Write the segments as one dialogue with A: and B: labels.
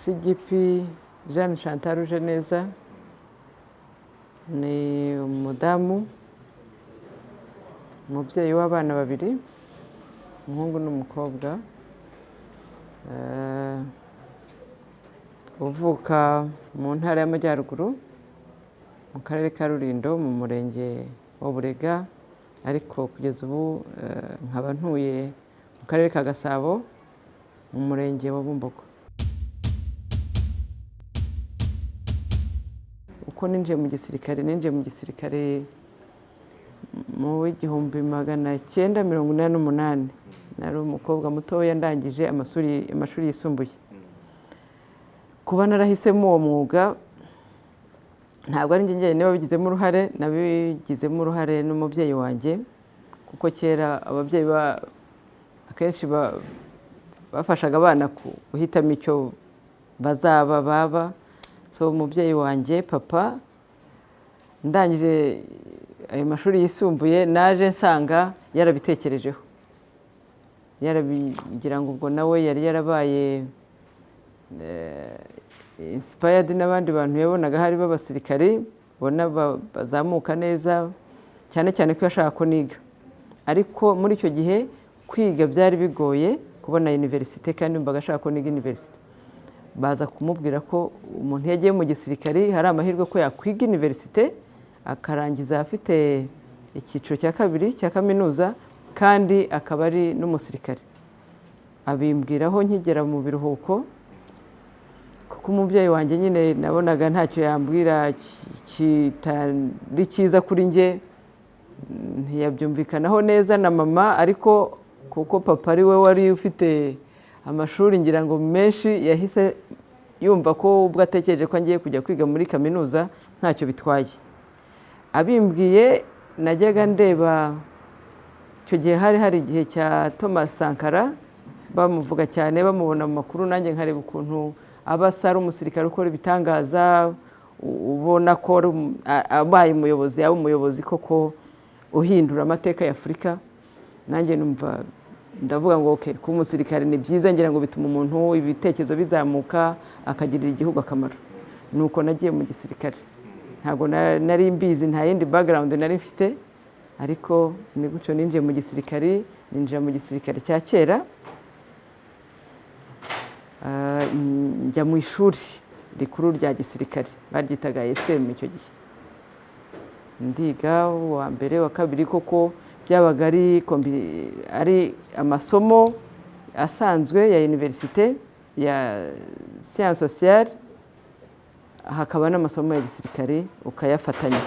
A: CGP Jeanne Chantal Ujeneza ni umudamu, umubyeyi w'abana babiri, umuhungu n'umukobwa, uvuka mu Ntara y'Amajyaruguru, mu Karere ka Rulindo, mu Murenge wa Burega, ariko kugeza ubu nkaba ntuye mu Karere ka Gasabo, mu Murenge wa Bumbogo. Uko ninjiye mu gisirikare, ninjiye mu gisirikare mu 1988, nari umukobwa mutoya ndangije amashuri yisumbuye. Kuba narahisemo uwo mwuga ntabwo ari njye njyenyine wabigizemo uruhare, nabigizemo uruhare n'umubyeyi wanjye, kuko kera ababyeyi akenshi bafashaga abana guhitamo icyo bazaba baba. So umubyeyi wanjye papa, ndangije ayo mashuri yisumbuye naje nsanga yarabitekerejeho, yarabigira ngo ubwo nawe yari yarabaye inspired n'abandi bantu yabonaga hari b'abasirikari, ubona bazamuka neza, cyane cyane ko yashaka ko niga. Ariko muri icyo gihe kwiga byari bigoye kubona universite, kandi yumvaga ashaka ko niga universite. Baza kumubwira ko umuntu iyo agiye mu gisirikari hari amahirwe ko yakwiga universite akarangiza afite icyiciro cya kabiri cya kaminuza, kandi akaba ari n'umusirikare. Abimbwiraho nkigera mu biruhuko, kuko umubyeyi wanjye nyine nabonaga ntacyo yambwira kitari cyiza kuri njye, ntiyabyumvikanaho neza na mama, ariko kuko papa ari we wari ufite amashuri ngira ngo menshi, yahise yumva ko ubwo atekereje ko ngiye kujya kwiga muri kaminuza ntacyo bitwaye. Abimbwiye najyaga ndeba, icyo gihe hari igihe cya Thomas Sankara, bamuvuga cyane, bamubona mu makuru, nanjye nkareba ukuntu aba asa, ari umusirikare ukora ibitangaza, ubona ko abaye umuyobozi, yaba umuyobozi koko uhindura amateka ya Afurika. Nanjye numva ndavuga ngo okay, kuba umusirikare ni byiza, ngira ngo bituma umuntu ibitekerezo bizamuka akagirira igihugu akamaro. Nuko nagiye mu gisirikare, ntabwo nari mbizi, nta yindi background nari mfite, ariko ni gutyo ninjiye mu gisirikare. Ninjira mu gisirikare cya kera, njya mu ishuri rikuru rya gisirikare, baryitaga ESM icyo gihe. Ndiga uwa mbere, wa kabiri, koko byabaga ari amasomo asanzwe ya universite ya science sociale, hakaba n'amasomo ya gisirikare ukayafatanya.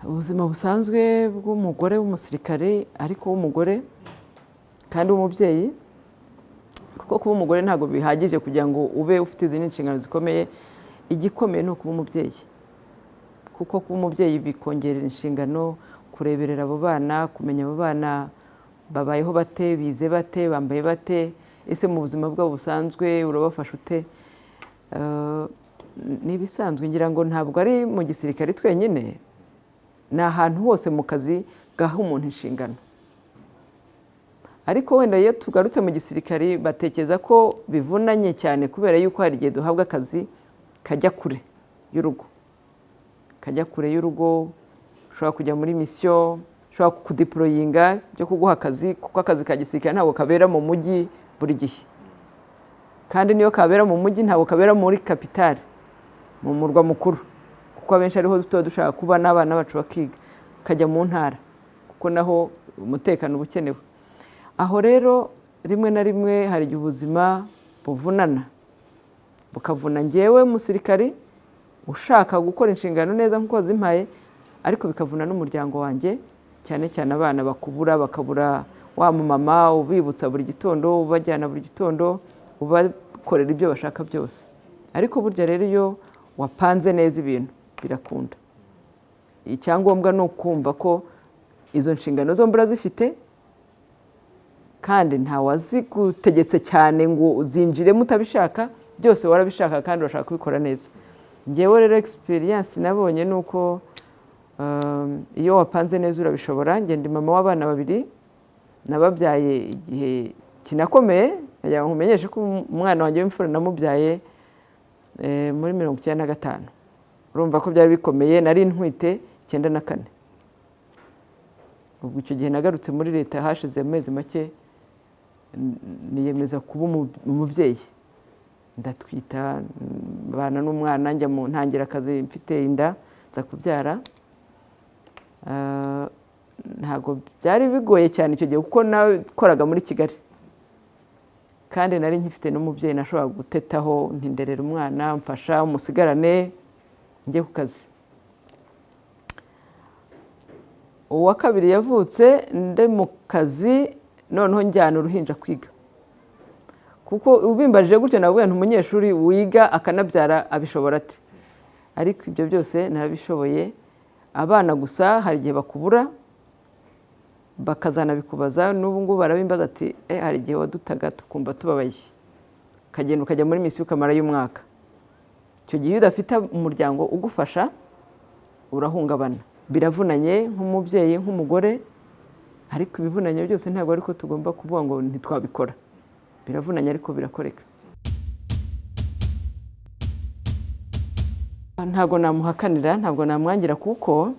A: Ubuzima busanzwe bw'umugore w'umusirikare, ariko w'umugore kandi w'umubyeyi, kuko kuba umugore ntabwo bihagije kugira ngo ube ufite izindi nshingano zikomeye. Igikomeye ni ukuba umubyeyi, kuko kuba umubyeyi bikongerera inshingano, kureberera abo bana, kumenya abo bana babayeho bate, bize bate, bambaye bate, ese mu buzima bwabo busanzwe urabafasha ute. Ni ibisanzwe, ngira ngo ntabwo ari mu gisirikare twenyine, ni ahantu hose mu kazi gaha umuntu inshingano. Ariko wenda iyo tugarutse mu gisirikare batekereza ko bivunanye cyane, kubera yuko hari igihe duhabwa akazi kajya kure y'urugo, kajya kure y'urugo, ushobora kujya muri misiyo, ushobora kudeployinga byo kuguha akazi, kuko akazi ka gisirikare ntabwo kabera mu mujyi buri gihe, kandi niyo kabera mu mujyi ntabwo kabera muri kapitale, mu murwa mukuru, kuko abenshi ariho tuba dushaka kuba n'abana bacu bakiga, kajya mu ntara kuko naho umutekano uba ukenewe. Aho rero rimwe na rimwe hari igihe ubuzima buvunana, bukavuna njyewe musirikari ushaka gukora inshingano neza nk'uko zimpaye, ariko bikavuna n'umuryango wanjye, cyane cyane abana bakubura, bakabura wa mama ubibutsa buri gitondo, ubajyana buri gitondo, ubakorera ibyo bashaka byose. Ariko burya rero iyo wapanze neza ibintu birakunda. Icyangombwa ni ukumva ko izo nshingano zombi urazifite, kandi ntawazigutegetse cyane ngo uzinjiremo utabishaka, byose warabishaka kandi urashaka kubikora neza. Njyewe rero experience nabonye ni uko Iyo wapanze neza urabishobora. Ngenda mama w'abana babiri, nababyaye igihe kinakomeye. Nagira ngo nkumenyeshe ko umwana wanjye w'imfura namubyaye muri 95. Urumva ko byari bikomeye, nari ntwite 94. Ubwo icyo gihe nagarutse muri leta hashize amezi make, niyemeza kuba umubyeyi, ndatwita, mbana n'umwana, njya mu ntangira akazi mfite inda, nza kubyara. Ntabwo byari bigoye cyane icyo gihe kuko nakoraga muri Kigali, kandi nari nkifite n'umubyeyi nashobora gutetaho, ntinderera umwana, mfasha umusigarane njye ku kazi. Uwa kabiri yavutse ndi mu kazi, noneho njyana uruhinja kwiga, kuko ubimbajije gutyo nawe nti umunyeshuri wiga akanabyara abishobora ate? Ariko ibyo byose narabishoboye. Abana gusa hari igihe bakubura bakazanabikubaza, n'ubu ngubu barabimbaza ati hari igihe wadutaga tukumva tubabaye, ukagenda ukajya muri misiyo ukamarayo umwaka. Icyo gihe iyo udafite umuryango ugufasha urahungabana. Biravunanye nk'umubyeyi, nk'umugore, ariko ibivunanye byose ntabwo ariko tugomba kuvuga ngo ntitwabikora. Biravunanye ariko birakoreka. Ntabwo namuhakanira, ntabwo namwangira, kuko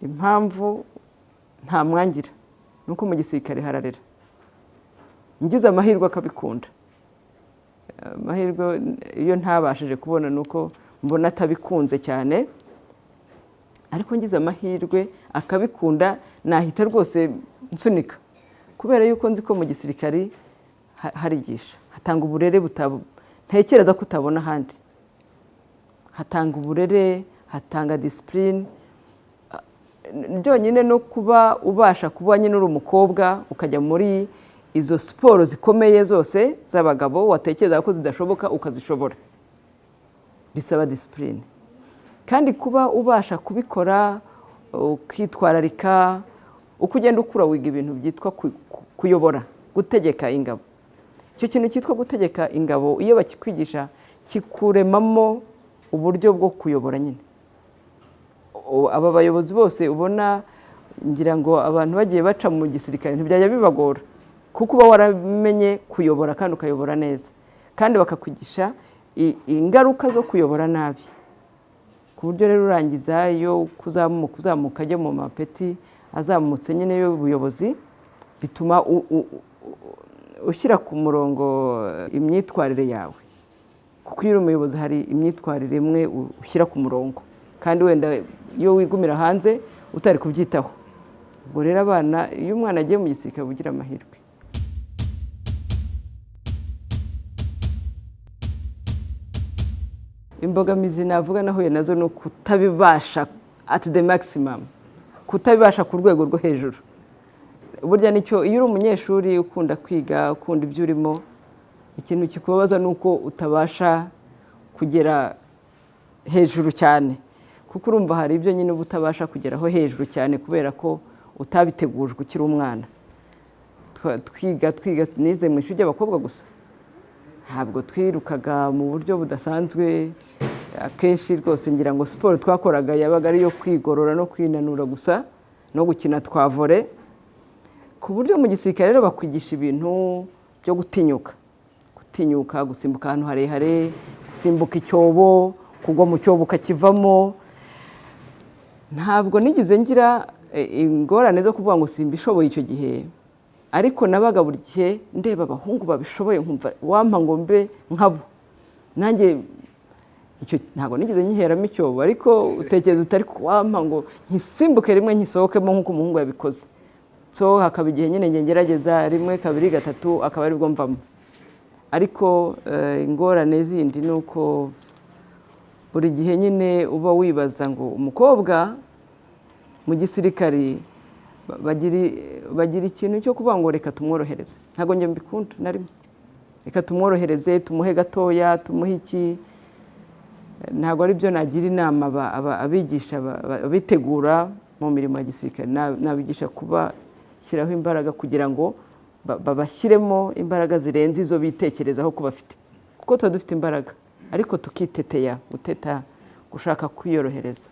A: impamvu ntamwangira nuko mu gisirikare hararera. Ngize amahirwe akabikunda, amahirwe iyo ntabashije kubona nuko mbona atabikunze cyane, ariko ngize amahirwe akabikunda nahita rwose nsunika, kubera yuko nzi ko mu gisirikare harigisha, hatanga uburere ntekereza ko utabona ahandi. Hatanga uburere, hatanga discipline, byonyine no kuba ubasha kuba nyine uri umukobwa ukajya muri izo siporo zikomeye zose z'abagabo watekereza ko zidashoboka ukazishobora, bisaba discipline. Kandi kuba ubasha kubikora ukitwararika, uko ugenda ukura wiga ibintu byitwa kuyobora, gutegeka ingabo. Icyo kintu cyitwa gutegeka ingabo iyo bakikwigisha kikuremamo uburyo bwo kuyobora nyine. Aba bayobozi bose ubona, ngira ngo abantu bagiye baca mu gisirikare ntibyajya bibagora, kuko uba waramenye kuyobora kandi ukayobora neza, kandi bakakwigisha ingaruka zo kuyobora nabi, ku buryo rero urangiza iyo kuzamuka ajya mu mapeti azamutse nyine y'ubuyobozi, bituma ushyira ku murongo imyitwarire yawe, kuko iyo uri umuyobozi hari imyitwarire imwe ushyira ku murongo, kandi wenda iyo wigumira hanze utari kubyitaho. Ubwo rero abana, iyo umwana agiye mu gisirikare ugira amahirwe. Imbogamizi navuga nahuye nazo ni ukutabibasha at the maximum, kutabibasha ku rwego rwo hejuru. Burya nicyo, iyo uri umunyeshuri ukunda kwiga, ukunda ibyo urimo, ikintu kikubabaza ni uko utabasha kugera hejuru cyane, kuko urumva hari ibyo nyine uba utabasha kugeraho hejuru cyane kubera ko utabitegujwe ukiri umwana. Twiga nize mu ishuri ry'abakobwa gusa, ntabwo twirukaga mu buryo budasanzwe. Akenshi rwose ngira ngo siporo twakoraga yabaga ari iyo kwigorora no kwinanura gusa, no gukina twa vore, ku buryo mu gisirikare rero bakwigisha ibintu byo gutinyuka, gutinyuka gusimbuka ahantu harehare, gusimbuka icyobo, kugwa mu cyobo ukakivamo. Ntabwo nigeze ngira ingorane zo kuvuga ngo simbishoboye icyo gihe, ariko nabaga buri gihe ndeba abahungu babishoboye nkumva wampa ngo mbe nkabo. Nanjye icyo ntabwo nigeze nyiheramo icyobo, ariko utekereza utari wampa ngo nkisimbuke rimwe nkisohokemo nk'uko umuhungu yabikoze. So hakaba igihe nyine ngerageza rimwe kabiri gatatu akaba aribwo mvamo. Ariko ingorane zindi ni uko buri gihe nyine uba wibaza ngo umukobwa mu gisirikari bagira ikintu cyo kuvuga ngo reka tumworohereze. Ntabwo njye mbikunda na rimwe. Reka tumworohereze, tumuhe gatoya, tumuhe iki. Ntabwo ari byo nagira inama abigisha abitegura mu mirimo ya gisirikare. Nabigisha kubashyiraho imbaraga kugira ngo babashyiremo imbaraga zirenze izo bitekerezaho ko bafite, kuko tuba dufite imbaraga ariko tukiteteya, guteta, gushaka kwiyorohereza.